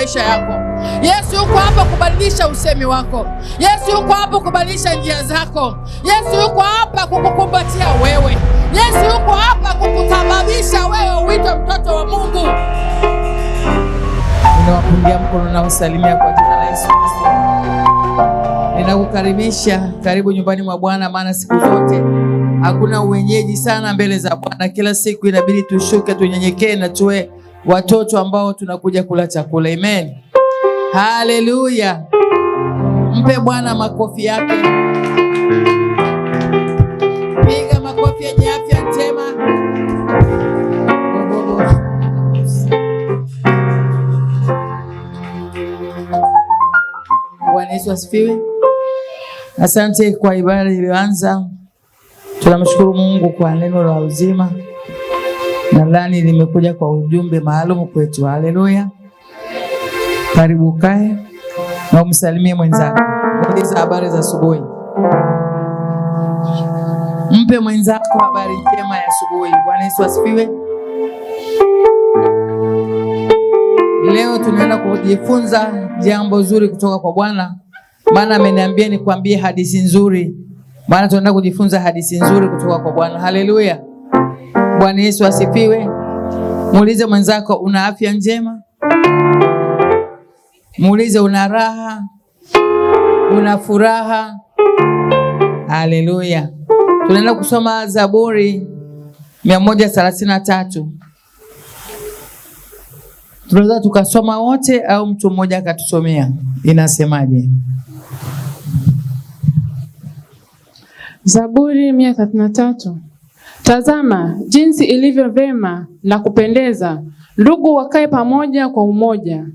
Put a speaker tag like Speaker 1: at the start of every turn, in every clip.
Speaker 1: maisha yako. Yesu yuko hapa kubadilisha usemi wako. Yesu yuko hapa kubadilisha njia zako. Yesu yuko hapa kukukumbatia wewe. Yesu yuko hapa kukutababisha wewe uitwe mtoto wa Mungu. Ninawapungia mkono na wasalimia kwa jina la Yesu Kristo. Ninakukaribisha karibu nyumbani mwa Bwana, maana siku zote hakuna uwenyeji sana mbele za Bwana. Kila siku inabidi tushuke, tunyenyekee na tuwe watoto ambao tunakuja kula chakula. Amen. Haleluya. Mpe Bwana makofi yake. Piga makofi yenye afya njema. Bwana Yesu asifiwe. Asante kwa ibada iliyoanza. Tunamshukuru Mungu kwa neno la uzima. Nadhani limekuja kwa ujumbe maalum kwetu. Haleluya. Karibu kae na umsalimie mwenzako. Muulize habari za asubuhi. Mpe mwenzako habari njema ya asubuhi. Bwana Yesu asifiwe. Leo tunaenda kujifunza jambo zuri kutoka kwa Bwana, maana ameniambia nikwambie hadithi nzuri. Maana tunaenda kujifunza hadithi nzuri kutoka kwa Bwana. Haleluya. Bwana Yesu asifiwe. Muulize mwenzako una afya njema? Muulize una raha? Una furaha? Haleluya. Tunaenda kusoma Zaburi 133. Tunaweza tukasoma wote au mtu mmoja akatusomea. Inasemaje?
Speaker 2: Zaburi 133. Tazama jinsi ilivyo vema na kupendeza ndugu wakae pamoja kwa umoja.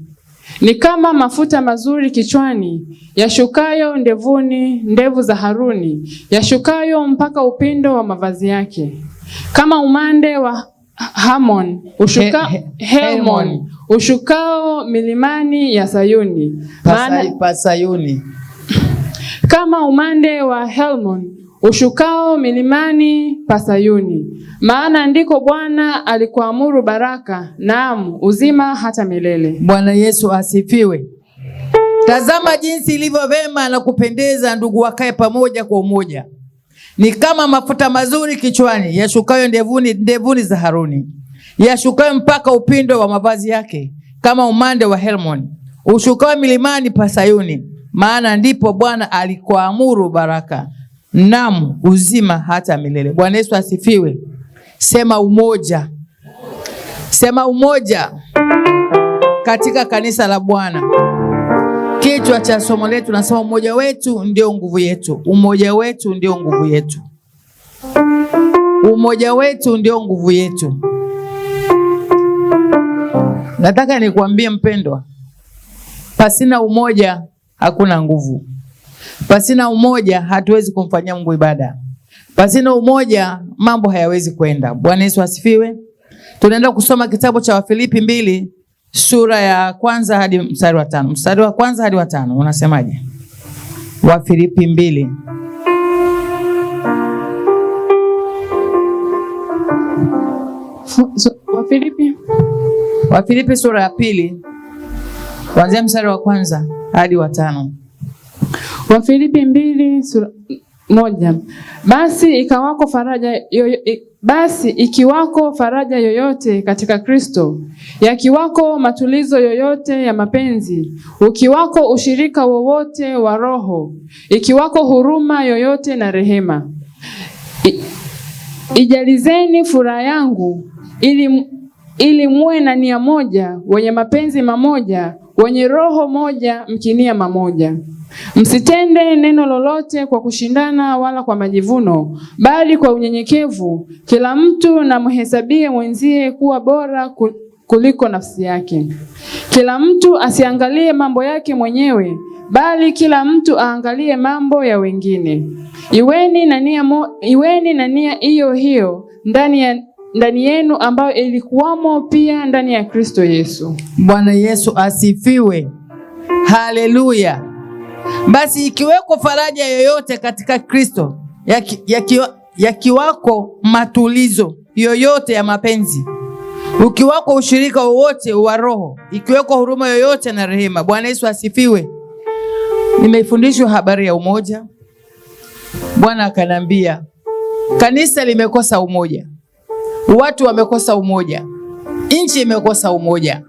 Speaker 2: Ni kama mafuta mazuri kichwani, yashukayo ndevuni, ndevu za Haruni, yashukayo mpaka upindo wa mavazi yake. Kama umande wa Hamon, Helmon, ushukao milimani ya Sayuni.
Speaker 1: Pa Sayuni.
Speaker 2: Kama umande wa Helmon ushukao milimani pa Sayuni, maana ndiko Bwana alikuamuru baraka, naam uzima hata milele.
Speaker 1: Bwana Yesu asifiwe. Tazama jinsi ilivyo vema na kupendeza ndugu wakae pamoja kwa umoja. Ni kama mafuta mazuri kichwani, yashukayo ndevuni, ndevuni za Haruni, yashukayo mpaka upindo wa mavazi yake, kama umande wa Helmon ushukayo milimani pa Sayuni, maana ndipo Bwana alikuamuru baraka, naam uzima hata milele. Bwana Yesu asifiwe. Sema umoja. Sema umoja katika kanisa la Bwana. Kichwa cha somo letu nasema umoja wetu ndio nguvu yetu. Umoja wetu ndio nguvu yetu. Umoja wetu ndio nguvu yetu. Nataka nikuambie mpendwa, pasina umoja hakuna nguvu. Pasina umoja hatuwezi kumfanyia Mungu ibada. Pasina umoja mambo hayawezi kwenda. Bwana Yesu asifiwe. Tunaenda kusoma kitabu cha Wafilipi 2 sura ya kwanza hadi mstari wa 5. Mstari wa kwanza hadi wa 5 unasemaje? Wafilipi 2.
Speaker 2: Wafilipi.
Speaker 1: Wafilipi sura ya 2 kuanzia mstari wa kwanza hadi wa 5.
Speaker 2: Wafilipi 2 sura 1. Basi ikiwako faraja yoyote katika Kristo, yakiwako matulizo yoyote ya mapenzi, ukiwako ushirika wowote wa Roho, ikiwako huruma yoyote na rehema, ijalizeni furaha yangu ili muwe na nia moja, wenye mapenzi mamoja, wenye roho moja, mkinia mamoja. Msitende neno lolote kwa kushindana wala kwa majivuno, bali kwa unyenyekevu kila mtu na mhesabie mwenzie kuwa bora kuliko nafsi yake. Kila mtu asiangalie mambo yake mwenyewe, bali kila mtu aangalie mambo ya wengine. Iweni na nia hiyo hiyo ndani yenu ambayo ilikuwamo pia ndani ya Kristo Yesu.
Speaker 1: Bwana Yesu asifiwe. Haleluya. Basi ikiweko faraja yoyote katika Kristo, yakiwako matulizo yoyote ya mapenzi, Ukiwako ushirika wowote wa Roho, ikiweko huruma yoyote na rehema. Bwana Yesu asifiwe. Nimefundishwa habari ya umoja. Bwana akanambia kanisa limekosa umoja, watu wamekosa umoja, nchi imekosa umoja,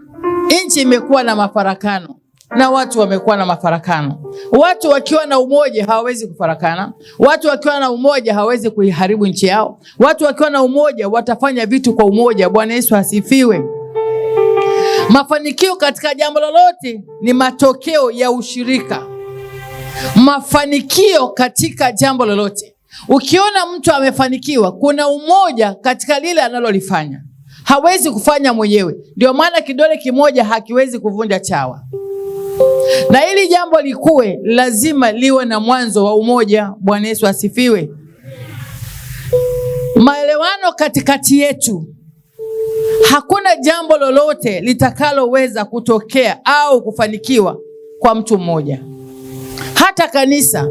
Speaker 1: nchi imekuwa na mafarakano na watu wamekuwa na mafarakano. Watu wakiwa na umoja hawawezi kufarakana. Watu wakiwa na umoja hawawezi kuiharibu nchi yao. Watu wakiwa na umoja watafanya vitu kwa umoja. Bwana Yesu asifiwe. Mafanikio katika jambo lolote ni matokeo ya ushirika. Mafanikio katika jambo lolote, ukiona mtu amefanikiwa, kuna umoja katika lile analolifanya. Hawezi kufanya mwenyewe. Ndio maana kidole kimoja hakiwezi kuvunja chawa. Na ili jambo likue, lazima liwe na mwanzo wa umoja. Bwana Yesu asifiwe. Maelewano katikati yetu. Hakuna jambo lolote litakaloweza kutokea au kufanikiwa kwa mtu mmoja. Hata kanisa,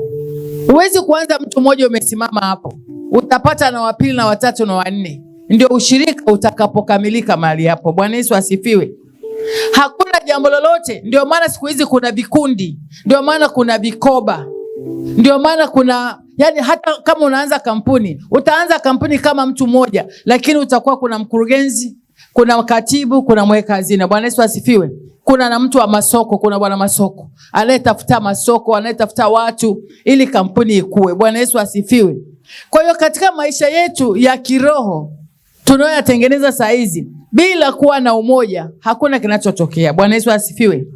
Speaker 1: huwezi kuanza mtu mmoja umesimama hapo, utapata na wapili na watatu na wanne, ndio ushirika utakapokamilika mahali hapo. Bwana Yesu asifiwe. Hakuna jambo lolote. Ndio maana siku hizi kuna vikundi, ndio maana kuna vikoba, ndio maana kuna yani, hata kama unaanza kampuni, utaanza kampuni kama mtu mmoja, lakini utakuwa kuna mkurugenzi, kuna katibu, kuna mweka hazina. Bwana Yesu asifiwe. Kuna na mtu wa masoko, kuna bwana masoko anayetafuta masoko, anayetafuta watu ili kampuni ikue. Bwana Yesu asifiwe. Kwa hiyo katika maisha yetu ya kiroho tunayoyatengeneza saa hizi, bila kuwa na umoja hakuna kinachotokea. Bwana Yesu asifiwe.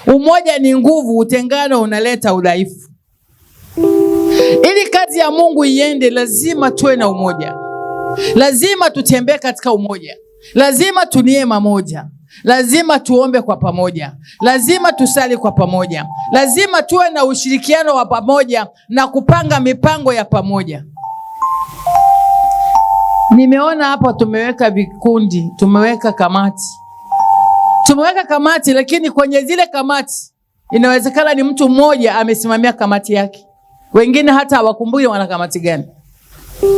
Speaker 1: Umoja ni nguvu, utengano unaleta udhaifu. Ili kazi ya Mungu iende, lazima tuwe na umoja, lazima tutembee katika umoja, lazima tunie mamoja, lazima tuombe kwa pamoja, lazima tusali kwa pamoja, lazima tuwe na ushirikiano wa pamoja na kupanga mipango ya pamoja. Nimeona hapa tumeweka vikundi, tumeweka kamati, tumeweka kamati, lakini kwenye zile kamati inawezekana ni mtu mmoja amesimamia kamati yake, wengine hata hawakumbuki wana kamati gani.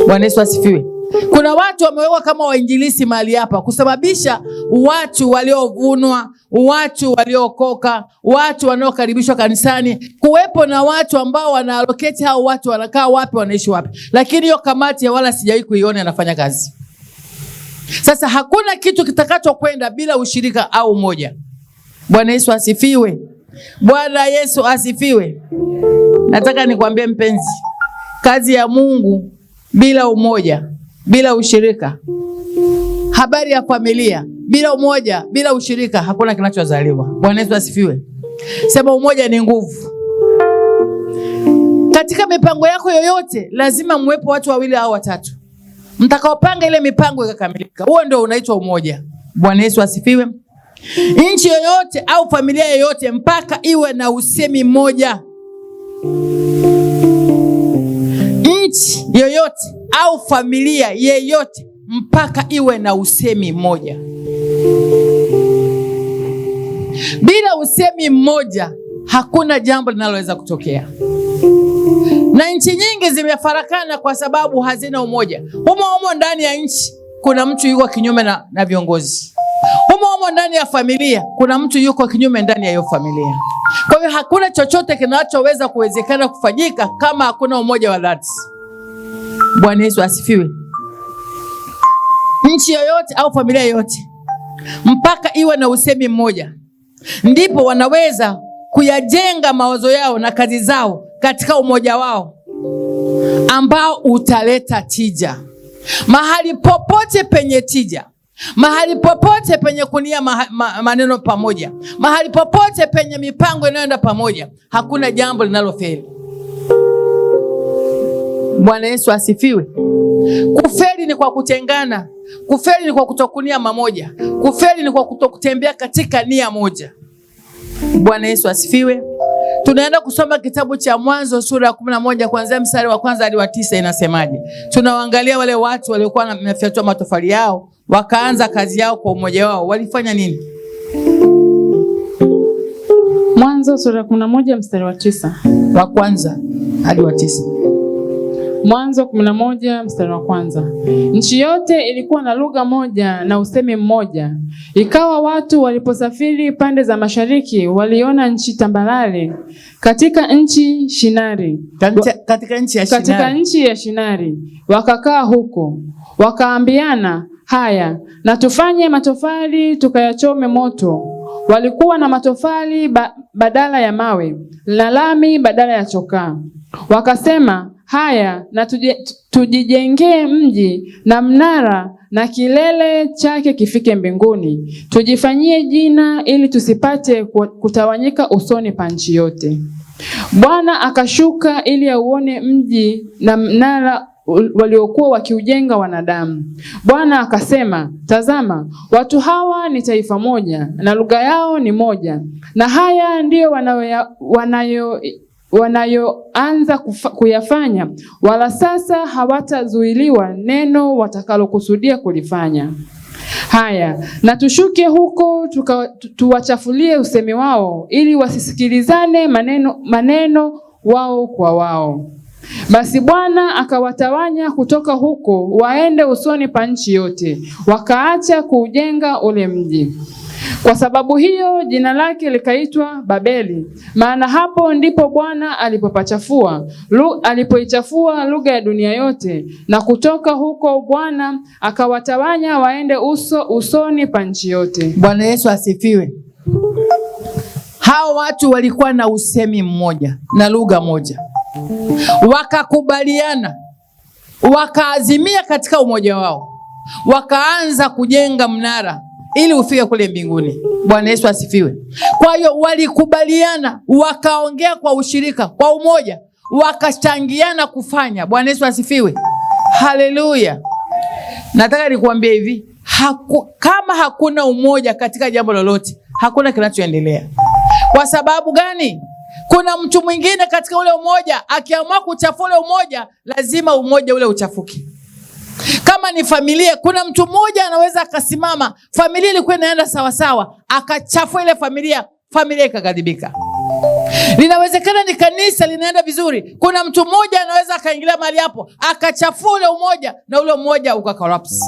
Speaker 1: Bwana Yesu asifiwe. Kuna watu wamewekwa kama wainjilisi mahali hapa kusababisha watu waliovunwa, watu waliookoka, watu wanaokaribishwa kanisani, kuwepo na watu ambao wanaallocate hao watu wanakaa wapi, wanaishi wapi. Lakini hiyo kamati ya wala sijawahi kuiona inafanya kazi. Sasa hakuna kitu kitakachokwenda bila ushirika au umoja. Bwana Yesu asifiwe. Bwana Yesu asifiwe. Nataka nikwambie mpenzi, kazi ya Mungu bila umoja, bila ushirika, habari ya familia bila umoja, bila ushirika, hakuna kinachozaliwa. Bwana Yesu asifiwe. Sema umoja ni nguvu. Katika mipango yako yoyote lazima muwepo watu wawili au watatu mtakaopanga ile mipango ikakamilika. Huo ndio unaitwa umoja. Bwana Yesu asifiwe. Nchi yoyote au familia yoyote mpaka iwe na usemi mmoja. Nchi yoyote au familia yeyote mpaka iwe na usemi mmoja. Bila usemi mmoja hakuna jambo linaloweza kutokea. Na nchi nyingi zimefarakana kwa sababu hazina umoja. Humo humo ndani ya nchi kuna mtu yuko kinyume na viongozi. Humo humo ndani ya familia kuna mtu yuko kinyume ndani ya hiyo familia. Kwa hiyo hakuna chochote kinachoweza kuwezekana kufanyika kama hakuna umoja wa dhati. Bwana Yesu asifiwe. Nchi yoyote au familia yoyote mpaka iwe na usemi mmoja, ndipo wanaweza kuyajenga mawazo yao na kazi zao katika umoja wao ambao utaleta tija. Mahali popote penye tija, mahali popote penye kunia maneno pamoja, mahali popote penye mipango inayoenda pamoja, hakuna jambo linalofeli. Bwana Yesu asifiwe. Kufeli ni kwa kutengana, kufeli ni kwa kutokunia mamoja, kufeli ni kwa kutokutembea katika nia moja. Bwana Yesu asifiwe. Tunaenda kusoma kitabu cha Mwanzo sura ya 11 kuanzia mstari wa kwanza hadi wa 9, inasemaje? Tunawaangalia wale watu waliokuwa wanafyatua matofali yao, wakaanza kazi yao kwa umoja wao. Walifanya nini?
Speaker 2: Mwanzo sura ya 11 mstari wa 9.
Speaker 1: Wa kwanza hadi wa 9.
Speaker 2: Mwanzo 11 mstari wa kwanza. Nchi yote ilikuwa na lugha moja na usemi mmoja. Ikawa watu waliposafiri pande za mashariki waliona nchi tambarare katika nchi Shinari.
Speaker 1: Katika nchi ya
Speaker 2: Katika
Speaker 1: Shinari.
Speaker 2: nchi ya Shinari wakakaa huko, wakaambiana, haya na tufanye matofali tukayachome moto. Walikuwa na matofali badala ya mawe na lami badala ya chokaa. Wakasema, haya na tujijengee mji na mnara na kilele chake kifike mbinguni, tujifanyie jina ili tusipate kutawanyika usoni pa nchi yote. Bwana akashuka ili auone mji na mnara waliokuwa wakiujenga wanadamu. Bwana akasema, tazama, watu hawa ni taifa moja na lugha yao ni moja, na haya ndiyo wanayoanza kuyafanya, wala sasa hawatazuiliwa neno watakalokusudia kulifanya. Haya, na tushuke huko tuwachafulie usemi wao, ili wasisikilizane maneno wao kwa wao. Basi Bwana akawatawanya kutoka huko waende usoni pa nchi yote, wakaacha kuujenga ule mji. Kwa sababu hiyo jina lake likaitwa Babeli, maana hapo ndipo Bwana alipoichafua lugha ya dunia yote. Na kutoka huko Bwana akawatawanya waende usoni pa nchi yote.
Speaker 1: Bwana Yesu asifiwe. Hao watu walikuwa na usemi mmoja na lugha moja, wakakubaliana, wakaazimia katika umoja wao, wakaanza kujenga mnara ili ufike kule mbinguni. Bwana Yesu asifiwe. Kwa hiyo walikubaliana, wakaongea kwa ushirika, kwa umoja, wakachangiana kufanya. Bwana Yesu asifiwe. Haleluya. Nataka nikuambie hivi, kama hakuna umoja katika jambo lolote, hakuna kinachoendelea. Kwa sababu gani? Kuna mtu mwingine katika ule umoja akiamua kuchafua ule umoja, lazima umoja ule uchafuke. Kama ni familia, kuna mtu mmoja anaweza akasimama, familia ilikuwa inaenda sawa sawa, akachafua ile familia, familia ikaghadhibika. Linawezekana ni kanisa linaenda vizuri, kuna mtu mmoja anaweza akaingilia mahali hapo, akachafua ule umoja na ule umoja ukacollapse.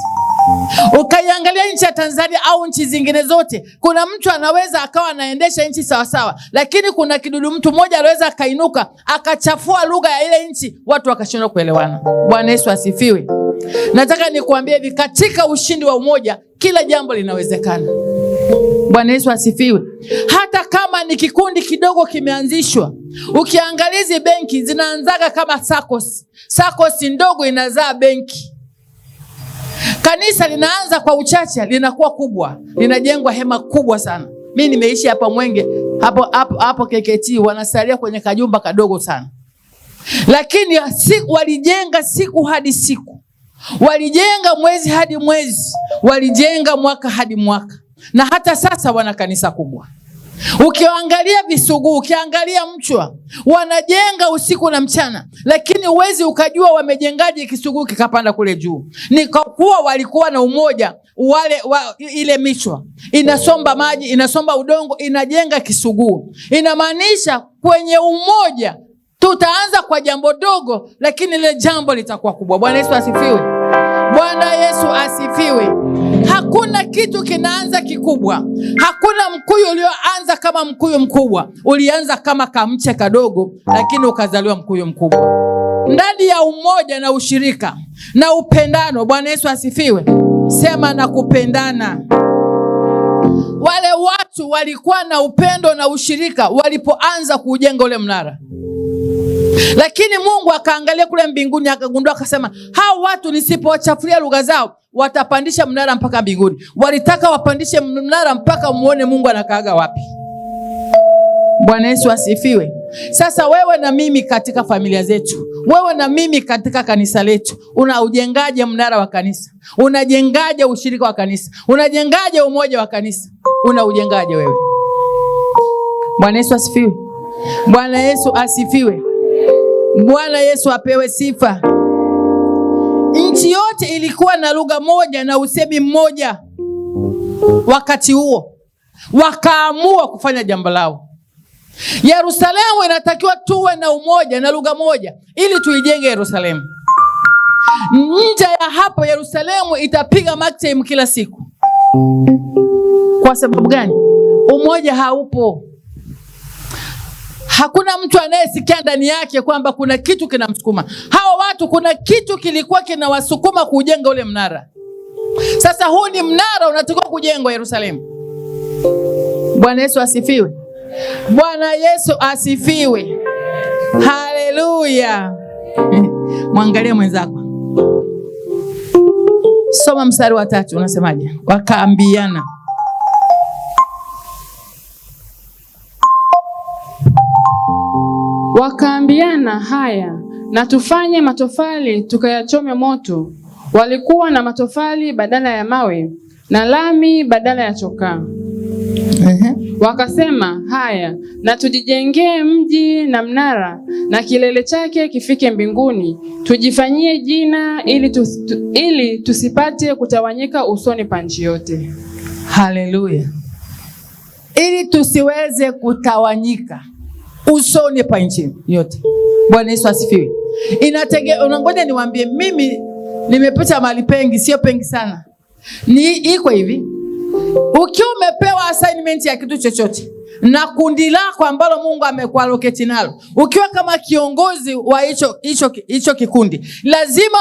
Speaker 1: Ukaiangalia nchi ya Tanzania au nchi zingine zote, kuna mtu anaweza akawa anaendesha nchi sawa sawa, lakini kuna kidudu mtu mmoja anaweza akainuka akachafua lugha ya ile nchi, watu wakashindwa kuelewana. Bwana Yesu asifiwe. Nataka nikuambie hivi, katika ushindi wa umoja kila jambo linawezekana. Bwana Yesu asifiwe. Hata kama ni kikundi kidogo kimeanzishwa, ukiangalia hizi benki zinaanzaga kama SACCOS. SACCOS ndogo inazaa benki. Kanisa linaanza kwa uchache, linakuwa kubwa, linajengwa hema kubwa sana. Mimi nimeishi hapa Mwenge, hapo KKT, wanasalia kwenye kajumba kadogo sana. Lakini walijenga siku hadi siku, walijenga mwezi hadi mwezi, walijenga mwaka hadi mwaka, na hata sasa wana kanisa kubwa. Ukiangalia Visuguu, ukiangalia Mchwa, wanajenga usiku na mchana, lakini huwezi ukajua wamejengaje Kisuguu kikapanda kule juu. Ni kwa kuwa walikuwa na umoja. Ile michwa inasomba maji, inasomba udongo, inajenga Kisuguu. Inamaanisha kwenye umoja tutaanza kwa jambo dogo, lakini lile jambo litakuwa kubwa. Bwana Yesu asifiwe. Bwana Yesu asifiwe. Hakuna kitu kinaanza kikubwa. Hakuna mkuyu ulioanza kama mkuyu mkubwa. Ulianza kama kamche kadogo, lakini ukazaliwa mkuyu mkubwa. Ndani ya umoja na ushirika na upendano. Bwana Yesu asifiwe. Sema na kupendana. Wale watu walikuwa na upendo na ushirika walipoanza kuujenga ule mnara. Lakini Mungu akaangalia kule mbinguni akagundua, akasema hao watu nisipowachafulia lugha zao watapandisha mnara mpaka mbinguni. Walitaka wapandishe mnara mpaka muone Mungu anakaaga wapi. Bwana Yesu asifiwe. Sasa wewe na mimi katika familia zetu, wewe na mimi katika kanisa letu, unaujengaje mnara wa kanisa? Unajengaje ushirika wa kanisa? Unajengaje umoja wa kanisa? Unaujengaje wewe? Bwana Yesu asifiwe. Bwana Yesu asifiwe. Bwana Yesu apewe sifa. Nchi yote ilikuwa na lugha moja na usemi mmoja. Wakati huo wakaamua kufanya jambo lao. Yerusalemu inatakiwa tuwe na umoja na lugha moja ili tuijenge Yerusalemu. Nje ya hapo Yerusalemu itapiga mark time kila siku. Kwa sababu gani? Umoja haupo. Hakuna mtu anayesikia ndani yake kwamba kuna kitu kinamsukuma. Hawa watu kuna kitu kilikuwa kinawasukuma kujenga ule mnara. Sasa huu ni mnara unatakiwa kujengwa Yerusalemu. Bwana Yesu asifiwe. Bwana Yesu asifiwe. Haleluya. Mwangalie mwenzako. Soma mstari wa 3 unasemaje? Wakaambiana.
Speaker 2: Wakaambiana, haya, na tufanye matofali tukayachome moto. Walikuwa na matofali badala ya mawe na lami badala ya chokaa. Wakasema, haya, na tujijengee mji na mnara na kilele chake kifike mbinguni, tujifanyie jina ili tusipate kutawanyika usoni pa nchi yote.
Speaker 1: Haleluya. Ili tusiweze kutawanyika usoni pa nchi yote. Bwana Yesu asifiwe. Unangoja niwaambie, mimi nimepita mahali pengi, sio pengi sana. Ni iko hivi. Ukiwa umepewa assignment ya kitu chochote na kundi lako ambalo Mungu amekuallocate nalo, ukiwa kama kiongozi wa hicho kikundi, lazima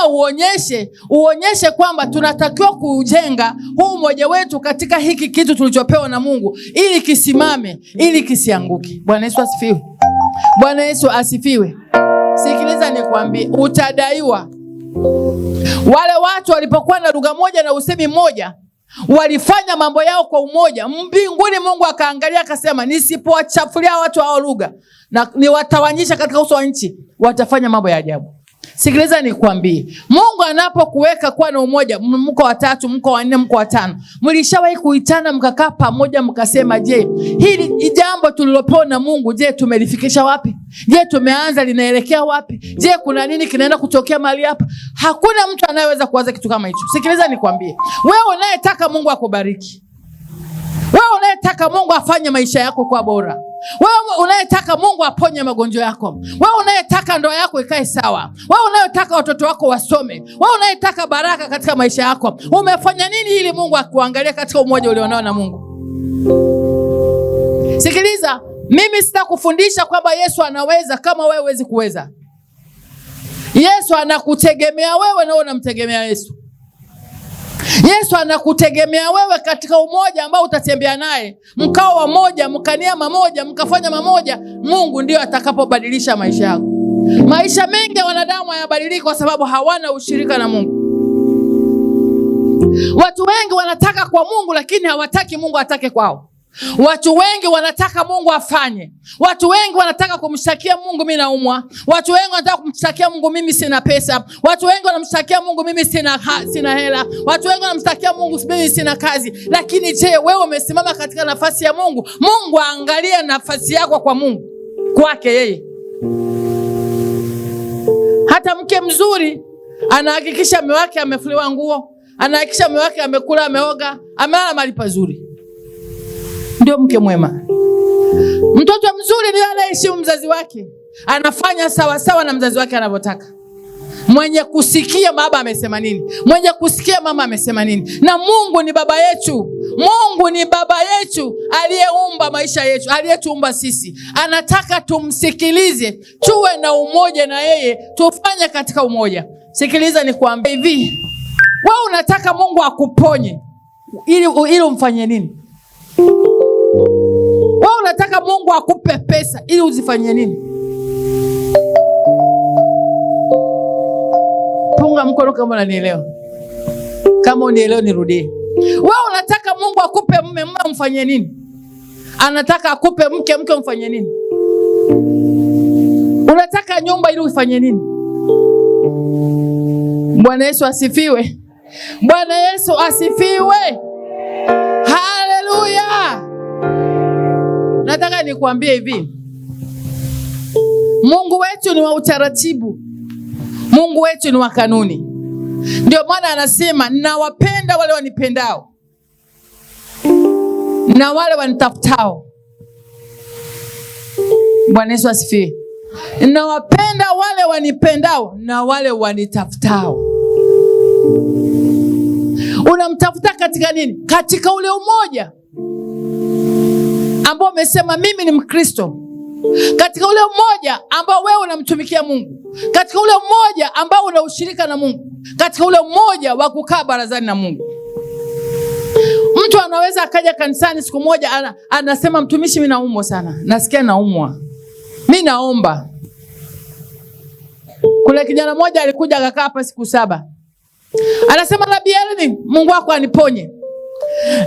Speaker 1: uonyeshe kwamba tunatakiwa kujenga huu umoja wetu katika hiki kitu tulichopewa na Mungu, ili kisimame, ili kisianguke. Bwana Yesu asifiwe. Bwana Yesu asifiwe. Sikiliza nikwambie, utadaiwa. Wale watu walipokuwa na lugha moja na usemi mmoja, walifanya mambo yao kwa umoja. Mbinguni Mungu akaangalia akasema, nisipowachafulia watu hao lugha na niwatawanyisha katika uso wa nchi, watafanya mambo ya ajabu. Sikiliza nikwambie, Mungu anapokuweka kuwa na umoja, mko watatu, mko wanne, mko watano, mlishawahi kuitana mkakaa pamoja mkasema, je, hili jambo tulilopewa na Mungu, je, tumelifikisha wapi? Je, tumeanza, linaelekea wapi? Je, kuna nini kinaenda kutokea mahali hapa? Hakuna mtu anayeweza kuwaza kitu kama hicho. Sikiliza nikwambie, wewe unayetaka Mungu akubariki, wewe unayetaka Mungu afanye maisha yako kuwa bora, wewe unayetaka Mungu aponye magonjwa yako, wewe unayetaka ndoa yako ikae sawa, wewe unayetaka watoto wako wasome, wewe unayetaka baraka katika maisha yako, umefanya nini ili Mungu akuangalie katika umoja ulionao na Mungu? Sikiliza, mimi sitakufundisha kwamba Yesu anaweza kama wewe huwezi kuweza. Yesu anakutegemea wewe na wewe unamtegemea Yesu. Yesu anakutegemea wewe katika umoja ambao utatembea naye, mkao wa moja, mkania mamoja, mkafanya mamoja. Mungu ndio atakapobadilisha maisha yako. Maisha mengi ya wanadamu hayabadiliki kwa sababu hawana ushirika na Mungu. Watu wengi wanataka kwa Mungu lakini hawataki Mungu atake kwao. Watu wengi wanataka Mungu afanye. Watu wengi wanataka kumshtakia Mungu, mimi naumwa. Watu wengi wanataka kumshtakia Mungu, mimi sina pesa. Watu wengi wanamshtakia Mungu, mimi sina hela. Watu wengi wanamshtakia Mungu, mimi sina kazi. Lakini je, wewe umesimama katika nafasi ya Mungu? Mungu aangalie nafasi yako kwa Mungu, kwake yeye. Hata mke mzuri anahakikisha mume wake amefuliwa nguo, anahakikisha mume wake amekula, ameoga, amelala mahali pazuri. Ndio mke mwema. Mtoto mzuri ni anayeheshimu mzazi wake, anafanya sawa sawa na mzazi wake anavyotaka. Mwenye kusikia baba amesema nini, mwenye kusikia mama amesema nini. Na Mungu ni baba yetu. Mungu ni baba yetu aliyeumba maisha yetu, aliyetuumba sisi. Anataka tumsikilize, tuwe na umoja na yeye, tufanye katika umoja. Sikiliza nikwambie hivi, wewe unataka Mungu akuponye ili umfanyie nini? Wewe unataka Mungu akupe pesa ili uzifanyie nini? Punga mkono kama unanielewa. Kama unielewa nirudie. Wewe unataka Mungu akupe mume, mume umfanyie nini? Anataka akupe mke, mke umfanyie nini? Unataka nyumba ili ufanye nini? Bwana Yesu asifiwe. Bwana Yesu asifiwe. Haleluya. Nataka nikuambie hivi, Mungu wetu ni wa utaratibu. Mungu wetu ni wa kanuni. Ndio maana anasema nawapenda wale wanipendao na wale wanitafutao. Bwana Yesu asifiwe. Nawapenda wale wanipendao na wale wanitafutao. Unamtafuta katika nini? Katika ule umoja ambao umesema mimi ni Mkristo, katika ule umoja ambao wewe unamtumikia Mungu, katika ule umoja ambao una ushirika na Mungu, katika ule umoja wa kukaa barazani na Mungu. Mtu anaweza akaja kanisani siku moja anasema, mtumishi, mimi naumwa sana, nasikia naumwa, mimi naomba. Kuna kijana mmoja alikuja akakaa hapa siku 7, anasema, Nabii Helen, Mungu wako aniponye.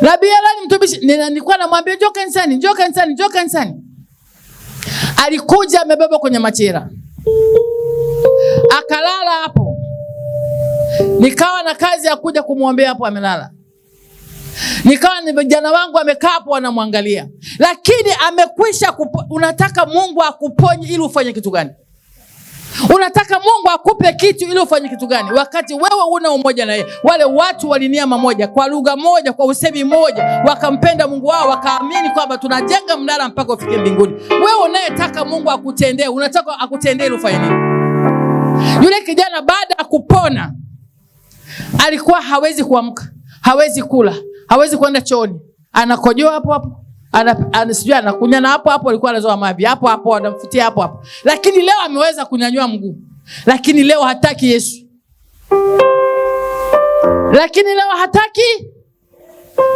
Speaker 1: Nabii Helen, mtumishi, nilikuwa namwambia njoo kanisani, njoo kanisani, njoo kanisani. Alikuja amebebwa kwenye machela, akalala hapo. Nikawa na kazi ya kuja kumwombea hapo amelala. Nikawa ni vijana wangu amekaa hapo wanamwangalia. Lakini amekwisha unataka Mungu akuponye ili ufanye kitu gani? Unataka Mungu akupe kitu ili ufanye kitu gani? Wakati wewe una umoja na yeye. Wale watu walinia mamoja, kwa lugha moja, kwa usemi moja, wakampenda Mungu wao, wakaamini kwamba tunajenga mnara mpaka ufike mbinguni. Wewe unayetaka Mungu akutendee, unataka akutendee ili ufanye nini? Yule kijana baada ya kupona alikuwa hawezi kuamka, hawezi kula, hawezi kwenda chooni. Anakojoa hapo hapo. Sijui anakunya na hapo hapo alikuwa anazoa mavi. Hapo hapo anamfutia hapo hapo. Lakini leo ameweza kunyanyua mguu. Lakini leo hataki Yesu. Lakini leo hataki?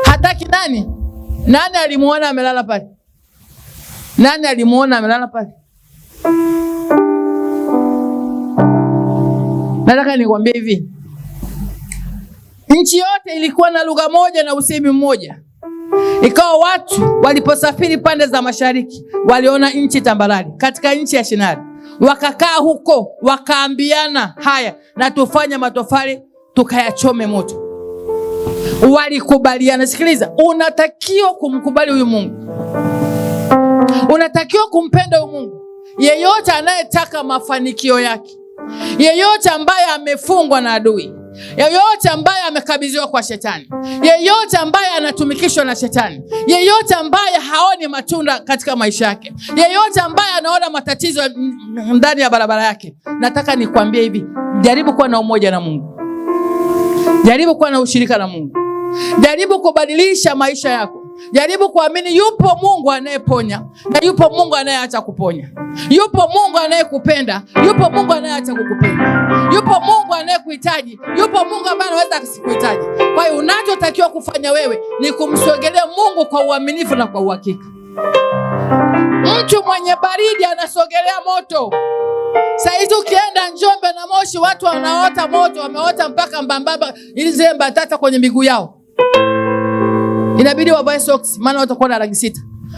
Speaker 1: Hataki nani? Nani alimuona amelala pale? Nani alimuona amelala pale? Nataka nikwambie hivi. Nchi yote ilikuwa na lugha moja na usemi mmoja. Ikawa watu waliposafiri pande za mashariki waliona nchi tambarare katika nchi ya Shinari. Wakakaa huko wakaambiana, haya na tufanye matofali tukayachome moto. Walikubaliana. Sikiliza, unatakiwa kumkubali huyu Mungu. Unatakiwa kumpenda huyu Mungu. Yeyote anayetaka mafanikio yake, yeyote ambaye amefungwa na adui, yeyote ambaye amekabidhiwa kwa shetani, yeyote ambaye anatumikishwa na shetani, yeyote ambaye haoni matunda katika maisha yake, yeyote ambaye anaona matatizo ndani ya barabara yake, nataka nikwambie hivi, jaribu kuwa na umoja na Mungu. Jaribu kuwa na ushirika na Mungu. Jaribu kubadilisha maisha yako. Jaribu kuamini yupo Mungu anayeponya na yupo Mungu anayeacha kuponya. Yupo Mungu anayekupenda, yupo Mungu anayeacha kukupenda. Yupo Mungu anayekuhitaji, yupo Mungu ambaye anaweza asikuhitaji. Kwa hiyo unachotakiwa kufanya wewe ni kumsogelea Mungu kwa uaminifu na kwa uhakika. Mtu mwenye baridi anasogelea moto. Saizi ukienda Njombe na Moshi watu wanaota moto, wameota mpaka mbambamba ili zile mbatata kwenye miguu yao. Inabidi wavae socks maana watakuwa na rangi 6.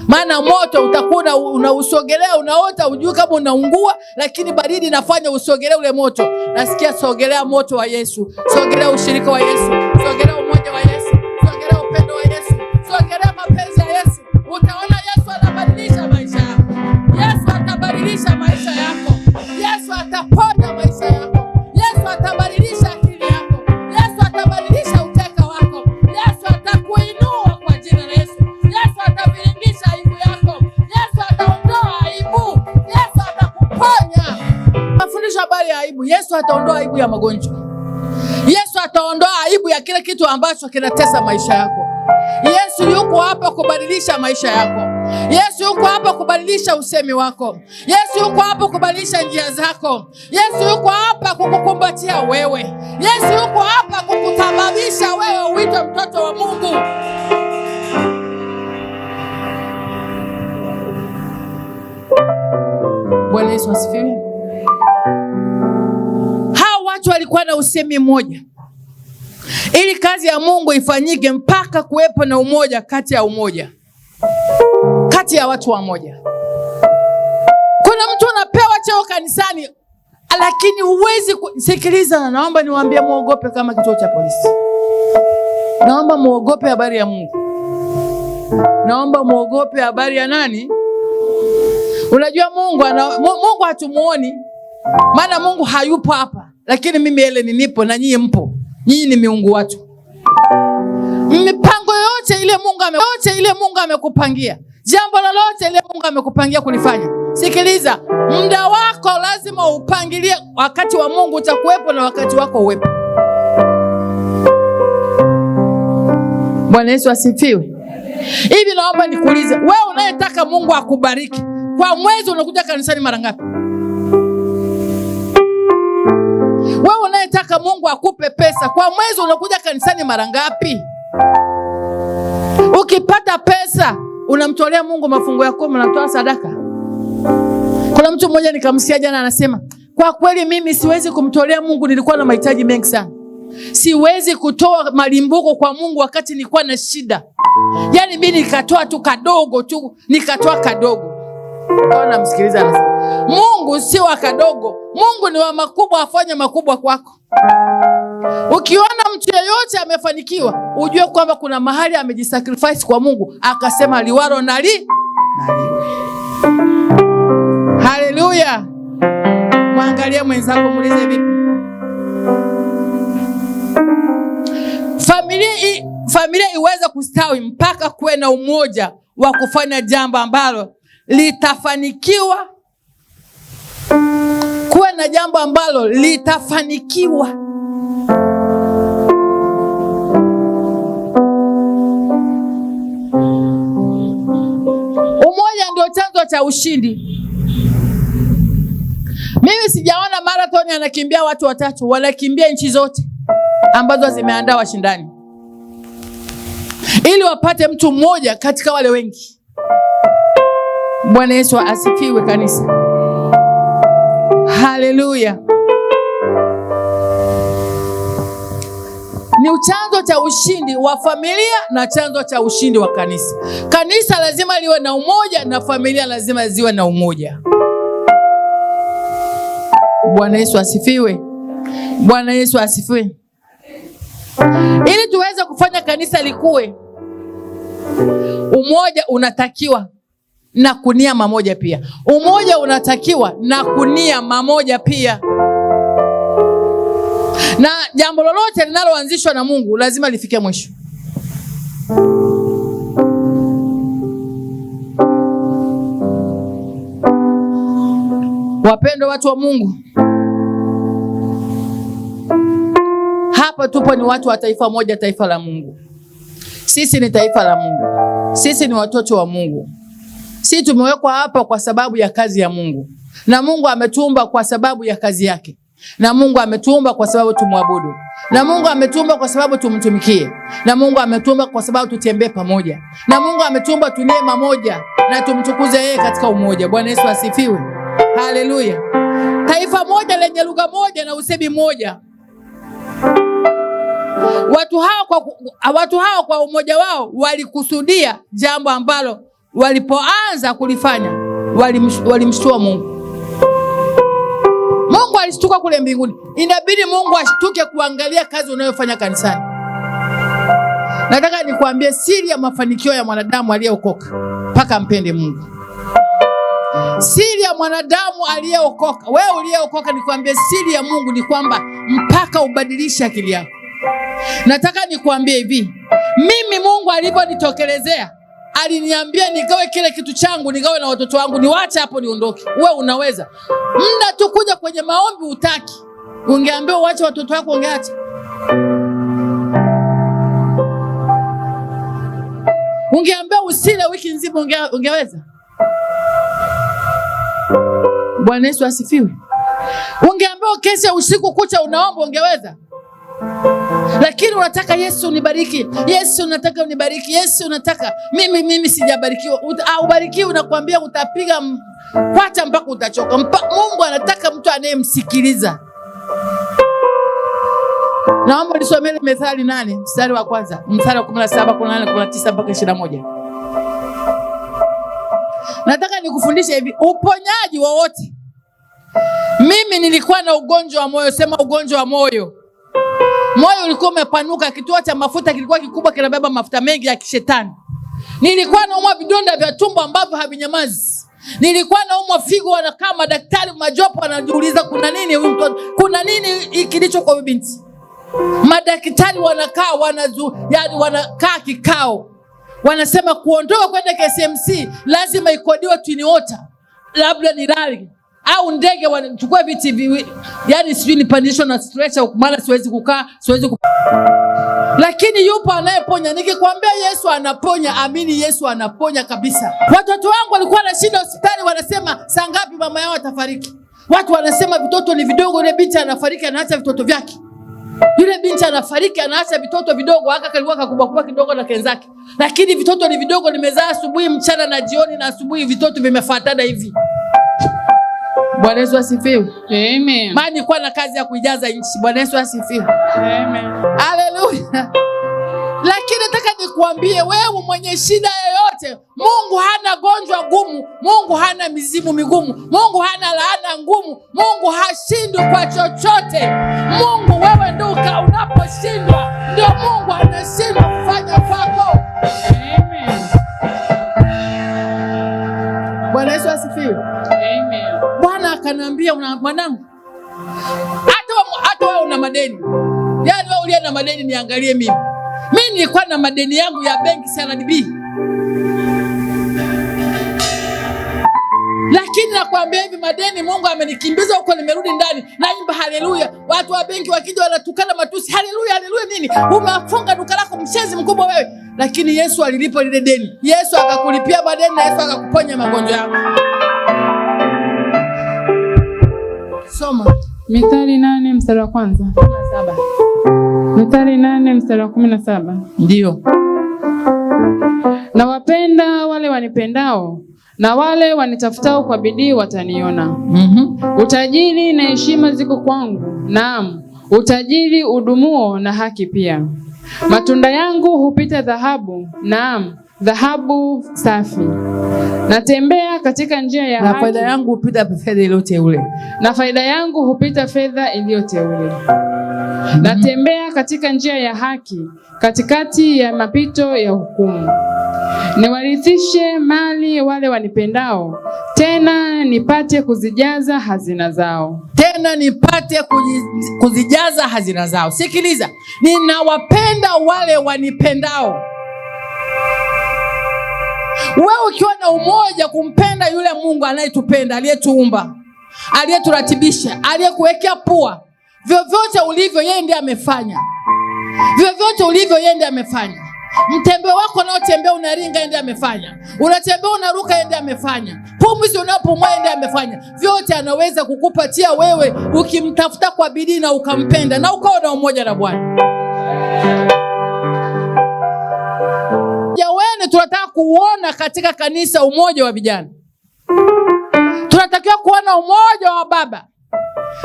Speaker 1: Maana moto utakuwa unausogelea, unaota, hujui kama unaungua, lakini baridi inafanya usogelee ule moto. Nasikia sogelea moto wa Yesu, sogelea ushirika wa Yesu, sogelea umoja wa Yesu, sogelea upendo wa Yesu, sogelea mapenzi ya Yesu. Utaona Yesu anabadilisha maisha yako. Yesu atabadilisha maisha yako. Yesu ataponya maisha yako. Yesu atabadilisha akili yako. Yesu atabadilisha uteka wako. Yesu atakuinua kwa jina la Yesu. Yesu ataviringisha aibu yako. Yesu ataondoa aibu. Yesu atakuponya. Mafundisho habari ya aibu. Yesu ataondoa aibu ya magonjwa. Yesu ataondoa aibu ya kila kitu ambacho kinatesa maisha yako. Yesu yuko hapa kubadilisha maisha yako. Yesu yuko hapa kubadilisha usemi wako. Yesu yuko hapa kubadilisha njia zako. Yesu yuko hapa kukukumbatia wewe. Yesu yuko hapa kukutababisha wewe uitwe mtoto wa Mungu. Bwana Yesu asifiwe. Hao watu walikuwa na usemi mmoja. Ili kazi ya Mungu ifanyike mpaka kuwepo na umoja kati ya umoja. Kati ya watu wa moja. Kuna mtu anapewa cheo kanisani lakini huwezi sikiliza, naomba niwaambie muogope kama kituo cha polisi. Naomba muogope habari ya Mungu. Naomba muogope habari ya nani? Unajua Mungu hatumuoni. Maana Mungu hayupo hapa. Lakini mimi Helen nipo na nyinyi mpo. Nyinyi ni miungu watu. Mipango yote ile Mungu amekupangia. Jambo lolote ile Mungu amekupangia kulifanya. Sikiliza, muda wako lazima upangilie. Wakati wa Mungu utakuwepo na wakati wako uwepo. Bwana Yesu asifiwe. Hivi naomba nikuulize, wewe unayetaka Mungu akubariki, kwa mwezi unakuja kanisani mara ngapi? Wewe unayetaka Mungu akupe pesa, kwa mwezi unakuja kanisani mara ngapi? Ukipata pesa unamtolea Mungu mafungu ya 10, unatoa sadaka? Kuna mtu mmoja nikamsikia jana anasema, kwa kweli mimi siwezi kumtolea Mungu, nilikuwa na mahitaji mengi sana. Siwezi kutoa malimbuko kwa Mungu wakati nilikuwa na shida. Yaani mimi nikatoa tu kadogo tu, nikatoa kadogo. Namsikiliza anasema, Mungu si wa kadogo, Mungu ni wa makubwa, afanye makubwa kwako. Ukiona mtu yeyote amefanikiwa, ujue kwamba kuna mahali amejisacrifice kwa Mungu, akasema liwalo na li na liwe. Haleluya. Mwangalie mwenzako, muulize vipi? Familia iweze kustawi mpaka kuwe na umoja wa kufanya jambo ambalo litafanikiwa. Kuwe na jambo ambalo litafanikiwa. Umoja ndio chanzo cha ushindi. Mimi sijaona marathon anakimbia watu watatu, wanakimbia nchi zote ambazo zimeandaa washindani ili wapate mtu mmoja katika wale wengi. Bwana Yesu asifiwe kanisa. Haleluya. Ni chanzo cha ushindi wa familia na chanzo cha ushindi wa kanisa. Kanisa lazima liwe na umoja na familia lazima ziwe na umoja. Bwana Yesu asifiwe. Bwana Yesu asifiwe. Ili tuweze kufanya kanisa likue, umoja unatakiwa na kunia mamoja pia. Umoja unatakiwa na kunia mamoja pia. Na jambo lolote linaloanzishwa na Mungu lazima lifike mwisho. Wapendwa watu wa Mungu, hapa tupo ni watu wa taifa moja, taifa la Mungu. Sisi ni taifa la Mungu. Sisi ni watoto wa Mungu. Sisi tumewekwa hapa kwa sababu ya kazi ya Mungu. Na Mungu ametuumba kwa sababu ya kazi yake. Na Mungu ametuumba kwa sababu tumwabudu. Na Mungu ametuumba kwa sababu tumtumikie. Na Mungu ametuumba kwa sababu tutembee pamoja. Na Mungu ametuumba tunie mamoja na tumtukuze yeye katika umoja. Bwana Yesu asifiwe. Haleluya. Taifa moja lenye lugha moja na usemi moja. Watu hao kwa umoja wao walikusudia jambo ambalo walipoanza kulifanya walimshtua Mungu. Mungu alishtuka kule mbinguni. Inabidi Mungu ashtuke kuangalia kazi unayofanya kanisani. Nataka nikuambie siri ya mafanikio ya mwanadamu aliyeokoka mpaka ampende Mungu. Siri ya mwanadamu aliyeokoka, wewe uliyeokoka, nikwambie siri ya Mungu ni kwamba mpaka ubadilishe akili yako. Nataka nikuambie hivi, mimi Mungu aliponitokelezea aliniambia nigawe kile kitu changu, nigawe na watoto wangu, niwaache hapo niondoke. Wewe unaweza. Muda tu kuja kwenye maombi utaki. Ungeambiwa uache watoto wako ungeacha? Ungeambiwa usile wiki nzima ungeweza? Bwana Yesu asifiwe. Ungeambiwa kesha usiku kucha unaomba ungeweza? Lakini unataka Yesu unibariki, Yesu unataka unibariki, Yesu unataka mimi sijabarikiwa. Ubarikiwe, unakuambia utapiga kwacha mpaka utachoka. Mungu anataka mtu anayemsikiliza. Naomba nisomee Methali 8 mstari wa kwanza, mstari wa 17, 18, 19 mpaka 21. Nataka nikufundishe hivi, uponyaji wowote. Mimi nilikuwa na ugonjwa wa moyo, sema ugonjwa wa moyo. Moyo ulikuwa umepanuka, kituo cha mafuta kilikuwa kikubwa, kinabeba mafuta mengi ya kishetani. Nilikuwa naumwa vidonda vya tumbo ambavyo havinyamazi. Nilikuwa naumwa figo, wanakaa madaktari majopo wanajiuliza kuna nini huyu mtoto? Kuna nini kilicho kwa huyu binti? Madaktari wanakaa wanakaa kikao. Wanasema kuondoka kwenda KCMC lazima ikodiwe Twin Otter, labda ni rally au ndege wanachukua viti yani sijui nipandishwe na stretcher maana siwezi kukaa, siwezi. Lakini yupo anayeponya. Nikikwambia Yesu anaponya, amini Yesu anaponya kabisa. Watoto wangu walikuwa na shida hospitali, wanasema saa ngapi mama yao atafariki. Watu wanasema vitoto ni vidogo, yule binti anafariki anaacha vitoto vyake. Yule binti anafariki anaacha vitoto vidogo, haka kalikuwa kakubwa kubwa kidogo na kenzake. Lakini vitoto ni vidogo, nimezaa asubuhi, mchana na jioni na asubuhi, vitoto vimefuatana hivi. Bwana Yesu asifiwe.
Speaker 2: Amen.
Speaker 1: Maana nilikuwa na kazi ya kuijaza nchi. Bwana Yesu asifiwe.
Speaker 2: Amen.
Speaker 1: Haleluya. Lakini nataka nikuambie wewe mwenye shida yoyote, Mungu hana gonjwa gumu, Mungu hana mizimu migumu, Mungu hana laana ngumu, Mungu hashindwi kwa chochote. Mungu wewe ndio unaposhindwa ndio Mungu anashindwa kufanya kwako.
Speaker 2: Amen.
Speaker 1: Bwana Yesu asifiwe.
Speaker 2: Amen.
Speaker 1: Bwana akaniambia, mwanangu, hata wewe una madeni. Yaani wewe uliye na madeni niangalie mimi. Mimi nilikuwa na madeni yangu ya benki CRDB. Lakini nakwambia hivi, madeni Mungu amenikimbiza huko, nimerudi ndani naimba haleluya. Watu wa benki wakija wanatukana matusi, haleluya haleluya nini? Umefunga duka lako, mchezi mkubwa wewe. Lakini Yesu alilipa lile deni. Yesu akakulipia madeni na Yesu akakuponya magonjwa yako. Soma
Speaker 2: Mithali 8 mstari wa kwanza.
Speaker 1: 17.
Speaker 2: Mithali 8 mstari wa 17.
Speaker 1: Ndio.
Speaker 2: Nawapenda wale wanipendao na wale wanitafutao kwa bidii wataniona. Utajiri na heshima ziko kwangu, naam, utajiri udumuo na haki pia. Matunda yangu hupita dhahabu, naam, dhahabu safi. Natembea katika njia ya
Speaker 1: Na
Speaker 2: haki,
Speaker 1: faida yangu hupita fedha iliyoteule.
Speaker 2: na faida yangu hupita fedha iliyoteule. Natembea katika njia ya haki, katikati ya mapito ya hukumu. Niwarithishe mali wale wanipendao, tena nipate kuzijaza hazina zao.
Speaker 1: Tena nipate kuzijaza hazina zao. Sikiliza, ninawapenda wale wanipendao. Wewe ukiwa na umoja kumpenda yule Mungu anayetupenda, aliyetuumba, aliyeturatibisha, aliyekuwekea pua, vyovyote ulivyo yeye ndiye amefanya. Vyovyote ulivyo yeye ndiye amefanya. Mtembeo wako unaotembea unaringa, yeye ndiye amefanya. Unatembea unaruka, yeye ndiye amefanya. Pumzi unayopumua yeye ndiye amefanya. Vyote anaweza kukupatia wewe ukimtafuta kwa bidii na ukampenda na ukawa na umoja na Bwana. Jamani, tunataka kuona katika kanisa umoja wa vijana. Tunatakiwa kuona umoja wa baba.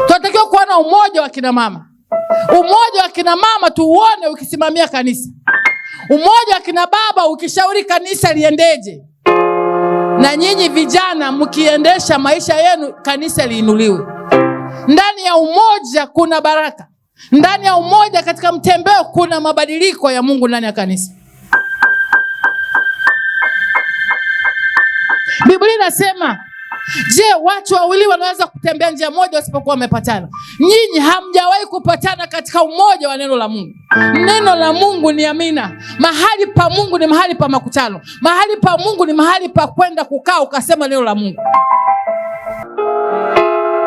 Speaker 1: Tunatakiwa kuona umoja wa kina mama. Umoja wa kina mama tuuone ukisimamia kanisa. Umoja wa kina baba ukishauri kanisa liendeje. Na nyinyi vijana mkiendesha maisha yenu kanisa liinuliwe. Ndani ya umoja kuna baraka. Ndani ya umoja katika mtembeo kuna mabadiliko ya Mungu ndani ya kanisa. Biblia inasema, je, watu wawili wanaweza kutembea njia moja wasipokuwa wamepatana? Nyinyi hamjawahi kupatana katika umoja wa neno la Mungu. Neno la Mungu ni amina. Mahali pa Mungu ni mahali pa makutano. Mahali pa Mungu ni mahali pa kwenda kukaa ukasema neno la Mungu.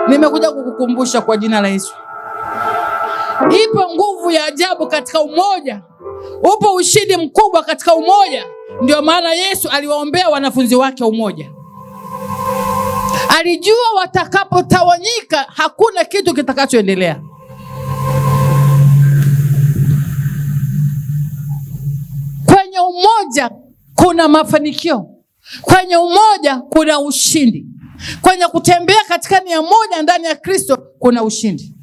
Speaker 1: Nimekuja kukukumbusha kwa jina la Yesu. Ipo nguvu ya ajabu katika umoja. Upo ushindi mkubwa katika umoja. Ndio maana Yesu aliwaombea wanafunzi wake umoja. Alijua watakapotawanyika hakuna kitu kitakachoendelea. Kwenye umoja kuna mafanikio. Kwenye umoja kuna ushindi. Kwenye kutembea katika nia moja ndani ya Kristo kuna ushindi.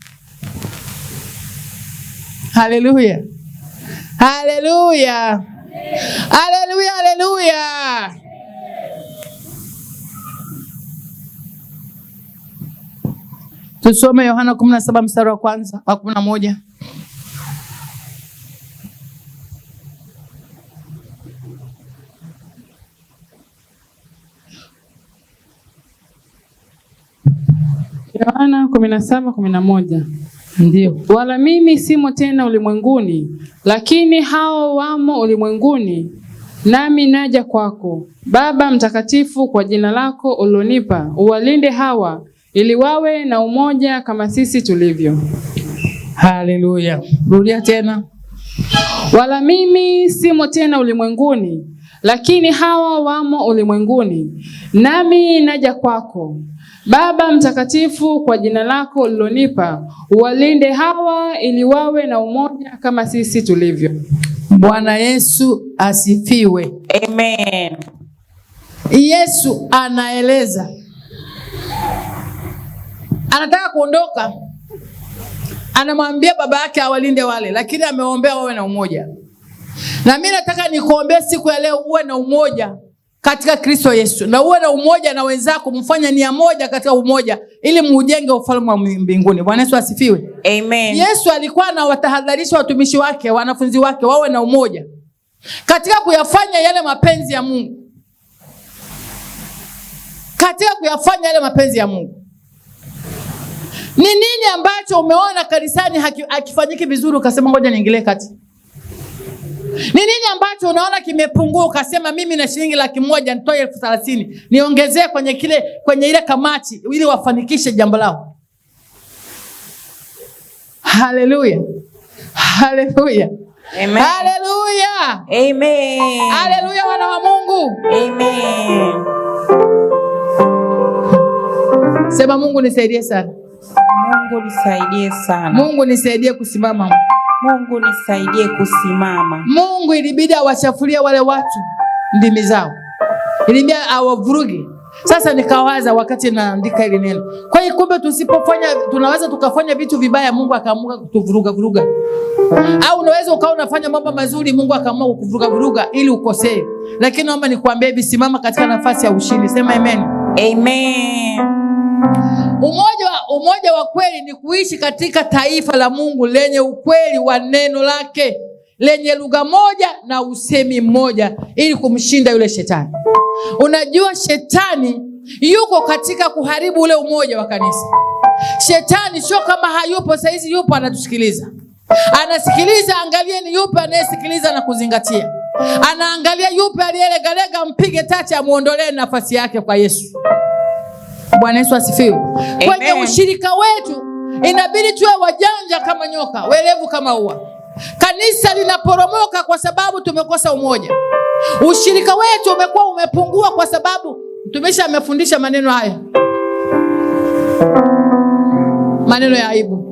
Speaker 1: Haleluya. Haleluya. Haleluya, haleluya. Tusome Yohana 17 mstari wa kwanza wa 11.
Speaker 2: Yohana 17:11.
Speaker 1: Ndio.
Speaker 2: Wala mimi simo tena ulimwenguni, lakini hao wamo ulimwenguni, nami naja kwako. Baba Mtakatifu, kwa jina lako ulilonipa, uwalinde hawa ili wawe na umoja kama sisi tulivyo.
Speaker 1: Haleluya. Rudia tena.
Speaker 2: Wala mimi simo tena ulimwenguni, lakini hawa wamo ulimwenguni, nami naja kwako. Baba Mtakatifu, kwa jina lako ulilonipa, uwalinde hawa ili wawe na umoja kama sisi tulivyo.
Speaker 1: Bwana Yesu asifiwe.
Speaker 3: Amen.
Speaker 1: Yesu anaeleza, anataka kuondoka, anamwambia baba yake awalinde wale, lakini ameombea wawe na umoja. Na mimi nataka nikuombee siku ya leo uwe na umoja katika Kristo Yesu, na uwe na umoja na wenzako, mfanye nia moja katika umoja ili muujenge ufalme wa mbinguni. Bwana Yesu asifiwe.
Speaker 3: Amen.
Speaker 1: Yesu alikuwa anawatahadharisha watumishi wake, wanafunzi wake wawe na umoja katika kuyafanya yale mapenzi ya Mungu. Katika kuyafanya yale mapenzi ya Mungu. Ni nini ambacho umeona kanisani hakifanyiki vizuri ukasema ngoja niingilie kati? Ni nini ambacho unaona kimepungua ukasema mimi na shilingi 100,000 nitoe 30,000 niongezee kwenye ile kamati ili wafanikishe jambo lao? Haleluya. Haleluya.
Speaker 3: Amen.
Speaker 1: Haleluya.
Speaker 3: Amen.
Speaker 1: Haleluya wana wa Mungu.
Speaker 3: Amen.
Speaker 1: Sema Mungu nisaidie sana.
Speaker 3: Mungu nisaidie sana.
Speaker 1: Mungu nisaidie kusimama.
Speaker 3: Mungu nisaidie kusimama.
Speaker 1: Mungu ilibidi awachafulie wale watu ndimi zao. Ilibidi awavuruge. Sasa nikawaza wakati naandika hili neno. Kwa hiyo kumbe tusipofanya, tunaweza tukafanya vitu vibaya Mungu akaamua kutuvuruga vuruga. Au unaweza ukawa unafanya mambo mazuri Mungu akaamua kukuvuruga vuruga ili ukosee. Lakini naomba nikuambie hivi, simama katika nafasi ya ushindi. Sema amen.
Speaker 3: Amen.
Speaker 1: Umoja wa kweli ni kuishi katika taifa la Mungu lenye ukweli wa neno lake, lenye lugha moja na usemi mmoja, ili kumshinda yule shetani. Unajua shetani yuko katika kuharibu ule umoja wa kanisa. Shetani sio kama hayupo saizi, yupo anatusikiliza. Anasikiliza, angalie ni yupi anayesikiliza na kuzingatia. Anaangalia yupi aliyelegalega, mpige tachi amuondolee nafasi yake kwa Yesu. Bwana Yesu asifiwe. Kwenye ushirika wetu inabidi tuwe wajanja kama nyoka, werevu kama ua. Kanisa linaporomoka kwa sababu tumekosa umoja. Ushirika wetu umekuwa umepungua kwa sababu mtumishi amefundisha maneno haya, maneno ya aibu.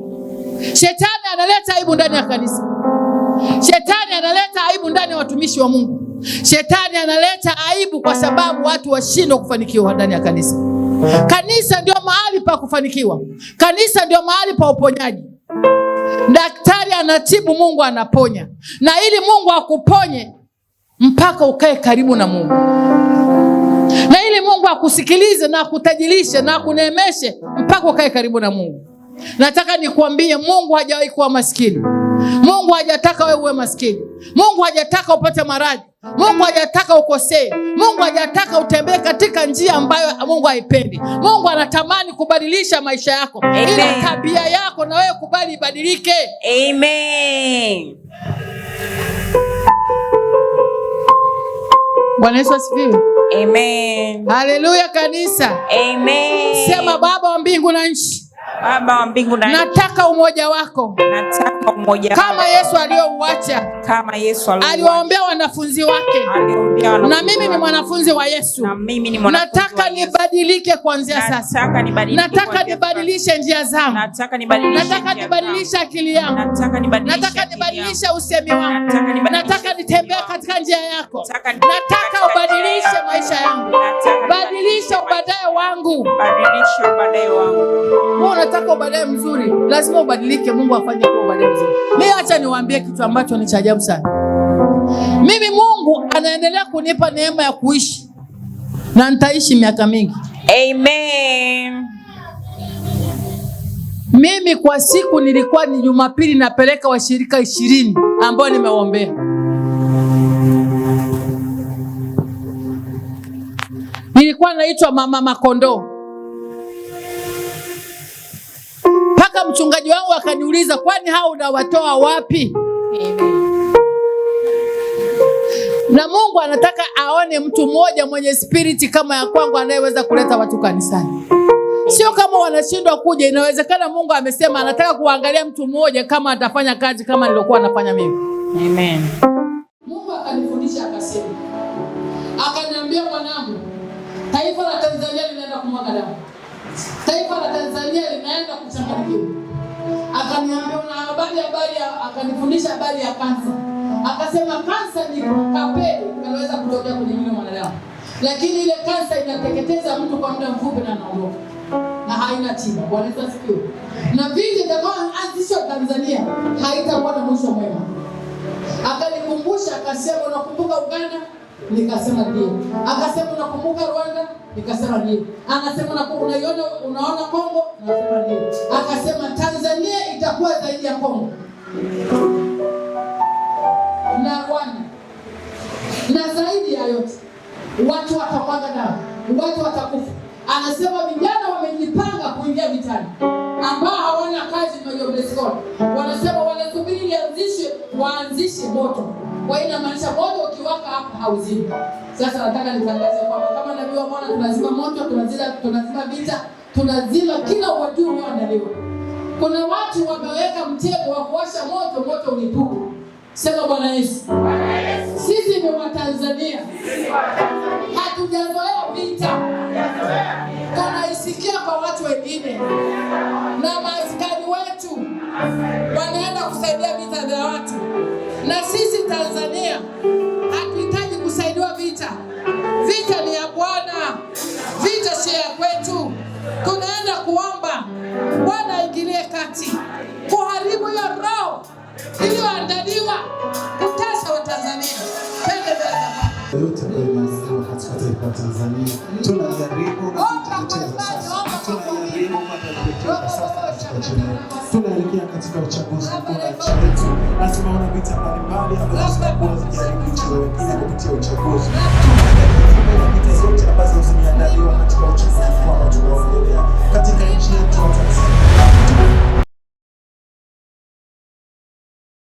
Speaker 1: Shetani analeta aibu ndani ya kanisa. Shetani analeta aibu ndani ya watumishi wa Mungu. Shetani analeta aibu kwa sababu watu washindwa kufanikiwa ndani ya kanisa. Kanisa ndio mahali pa kufanikiwa. Kanisa ndio mahali pa uponyaji. Daktari anatibu, Mungu anaponya. Na ili Mungu akuponye mpaka ukae karibu na Mungu. Na ili Mungu akusikilize na akutajirishe na akuneemeshe mpaka ukae karibu na Mungu. Nataka nikuambie, Mungu hajawahi kuwa maskini. Mungu hajataka wewe uwe maskini. Mungu hajataka upate maradhi. Mungu hajataka ukosee. Mungu hajataka utembee katika njia ambayo Mungu haipendi. Mungu anatamani kubadilisha maisha yako. Ila tabia yako na wewe kubali ibadilike.
Speaker 3: Amen.
Speaker 1: Bwana Yesu asifiwe.
Speaker 3: Amen.
Speaker 1: Haleluya kanisa.
Speaker 3: Amen.
Speaker 1: Sema Baba wa mbingu na nchi.
Speaker 3: Baba wa mbingu na nchi.
Speaker 1: Nataka umoja wako.
Speaker 3: Nataka umoja wako.
Speaker 1: Kama Yesu aliyouacha.
Speaker 3: Kama Yesu aliyouacha.
Speaker 1: Aliwaombea wanafunzi wake.
Speaker 3: Aliwaombea wanafunzi
Speaker 1: Na mimi ni mwanafunzi wa Yesu.
Speaker 3: Na mimi ni mwanafunzi
Speaker 1: Nataka
Speaker 3: wa Yesu.
Speaker 1: nibadilike kuanzia sasa.
Speaker 3: Nataka nibadilike
Speaker 1: Nataka
Speaker 3: kuanzia sasa.
Speaker 1: nibadilishe njia zangu.
Speaker 3: Nataka nibadilishe
Speaker 1: Nataka
Speaker 3: njia zangu.
Speaker 1: nibadilishe akili yangu.
Speaker 3: Nataka nibadilishe
Speaker 1: Nataka
Speaker 3: akili yangu.
Speaker 1: nibadilishe usemi wangu.
Speaker 3: Nataka nibadilishe
Speaker 1: Nataka
Speaker 3: usemi
Speaker 1: nitembee
Speaker 3: wangu.
Speaker 1: katika njia yako.
Speaker 3: Nataka nitembee
Speaker 1: Nataka
Speaker 3: katika njia
Speaker 1: ubadilishe
Speaker 3: yako.
Speaker 1: maisha yangu.
Speaker 3: Nataka
Speaker 1: Badilisha
Speaker 3: nibadilishe
Speaker 1: ubadaye wangu.
Speaker 3: Badilisha ubadaye wangu.
Speaker 1: Wewe unataka ubadaye mzuri, lazima ubadilike. Mungu afanye kuwa ubadaye mzuri. Mimi acha niwaambie kitu ambacho ni cha ajabu sana. Mimi Mungu anaendelea kunipa neema ya kuishi na nitaishi miaka mingi.
Speaker 3: Amen.
Speaker 1: Mimi kwa siku nilikuwa ni Jumapili napeleka washirika 20 ambao nimewaombea. Nilikuwa naitwa Mama Makondoo. Paka mchungaji wangu akaniuliza, kwani hao unawatoa wapi?
Speaker 2: Amen.
Speaker 1: Na Mungu anataka aone mtu mmoja mwenye spiriti kama ya kwangu anayeweza kuleta watu kanisani. Sio kama wanashindwa kuja, inawezekana Mungu amesema anataka kuangalia mtu mmoja kama atafanya kazi kama nilikuwa nafanya mimi.
Speaker 3: Amen.
Speaker 1: Mungu akanifundisha akasema, akaniambia, mwanangu, taifa la Tanzania linaenda kumwaga damu, taifa la Tanzania linaenda kuchanganyikiwa. Akaniambia una habari habari, akanifundisha habari ya kansa. Akasema kansa ni kapele kanaweza kutokea kwenye mwili wa mwanadamu, lakini ile kansa inateketeza mtu kwa muda mfupi na anaondoka na haina tiba. Bwana Yesu asifiwe. Na vita itakayoanzishwa Tanzania haitakuwa na mwisho mwema. Akanikumbusha akasema, unakumbuka Uganda? Nikasema ndio. Akasema unakumbuka Rwanda? Nikasema ndio. Anasema unaiona, unaona Kongo? Nasema ndio. Akasema Tanzania itakuwa zaidi ya Kongo na Rwanda, na zaidi ya yote watu watamwaga damu, watu watakufa. Anasema vijana wamejipanga kuingia vitani, ambao hawana kazi majoblescon, wanasema wanasubiri ianzishe, waanzishe moto. Kwa hiyo inamaanisha moto ukiwaka hapa hauzimi. Sasa nataka nitangaze kwamba kama nabii wa Bwana tunazima moto, tunazima vita, tunazima kila uadui unaoandaliwa. Kuna watu wameweka mtego wa kuwasha moto, moto ulipuke. Sema Bwana Yesu. Sisi ni Watanzania, hatujazoea vita, tunaisikia kwa watu wengine, na maaskari wetu wanaenda kusaidia vita vya watu, na sisi Tanzania hatuhitaji kusaidiwa vita. Vita ni ya Bwana, vita si ya kwetu. Tunaenda kuomba Bwana aingilie kati kuharibu hiyo roho iliyoandaliwa kutesa Watanzania. Twende mbele za Bwana.
Speaker 4: Yote ambayo imeandaliwa katika taifa la Tanzania tunajaribu na kuiteketeza sasa, tunajaribu na kuiteketeza sasa katika jina la Yesu. Tunaelekea katika uchaguzi mkuu na nchi yetu, na tumeona vita mbalimbali ambazo zimekuwa zijaribu nchi za wengine kupitia uchaguzi. Tunajaribu na vita zote ambazo zimeandaliwa katika uchaguzi mkuu ambao tunaelekea.